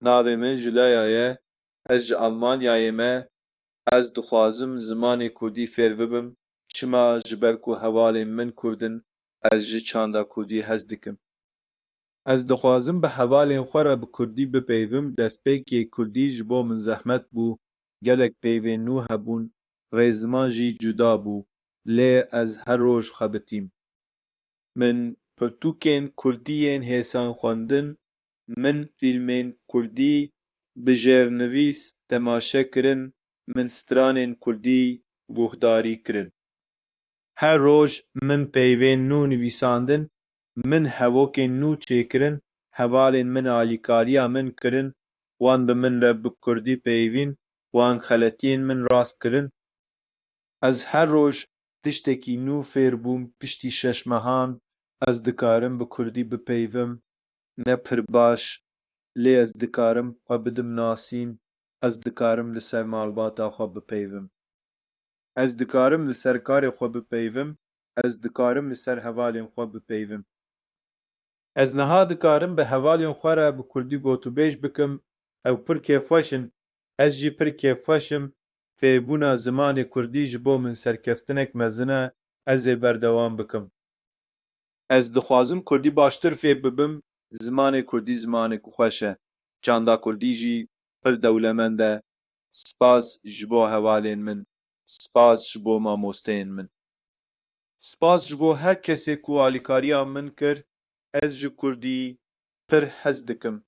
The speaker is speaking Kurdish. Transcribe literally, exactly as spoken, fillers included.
Navê min Julaya ye. Ez ji Almanyayê me. Ez dixwazim zimanê kurdî fêr bibim. Çima? Ji ber ku hevalên min kurd in, ez ji çanda kurdî hez dikim. Ez dixwazim bi hevalên xwe re bi kurdî bipeyvim. Destpêkê kurdî ji bo min zehmet bû. Gelek peyvên nû hebûn. Rêziman jî cuda bû. Lê ez her roj xebitîm. Min pirtûkên kurdî yên hêsan xwendin, min fîlmên kurdî bi jêrnivîs temaşe kirin, min stranên kurdî guhdarî kirin. Her roj min peyvên nû nivîsandin, min hevokên nû çêkirin, hevalên min alîkariya min kirin, wan bi min re bi kurdî peyvîn, wan xeletiyên min rast kirin. Ez her roj tiştekî nû fêr bûm. Piştî şeş mehan ez dikarim bi kurdî bipeyvim. Ne pir baş, lê ez dikarim xwe bidim nasîn, ez dikarim li ser malbata xwe bipeyvim. Ez dikarim li ser karê xwe bipeyvim, ez dikarim li ser hevalên xwe bipeyvim. Ez niha dikarim bi hevalên xwe re bi kurdî gotûbêj bikim, ew pir kêfxweş in, ez jî pir kêfxweş im. Fêrbûna zimanê kurdî ji bo min serkeftinek mezin e, ez ê berdewam bikim. Ez dixwazim kurdî baştir fêr bibim, zimanê kurdî zimanek xweş e, çanda kurdî jî pir dewlemend e. Spas ji bo hevalên min, spas ji bo mamosteyên min. Spas ji bo her kesê ku alîkariya min kir, ez ji kurdî pir hez dikim.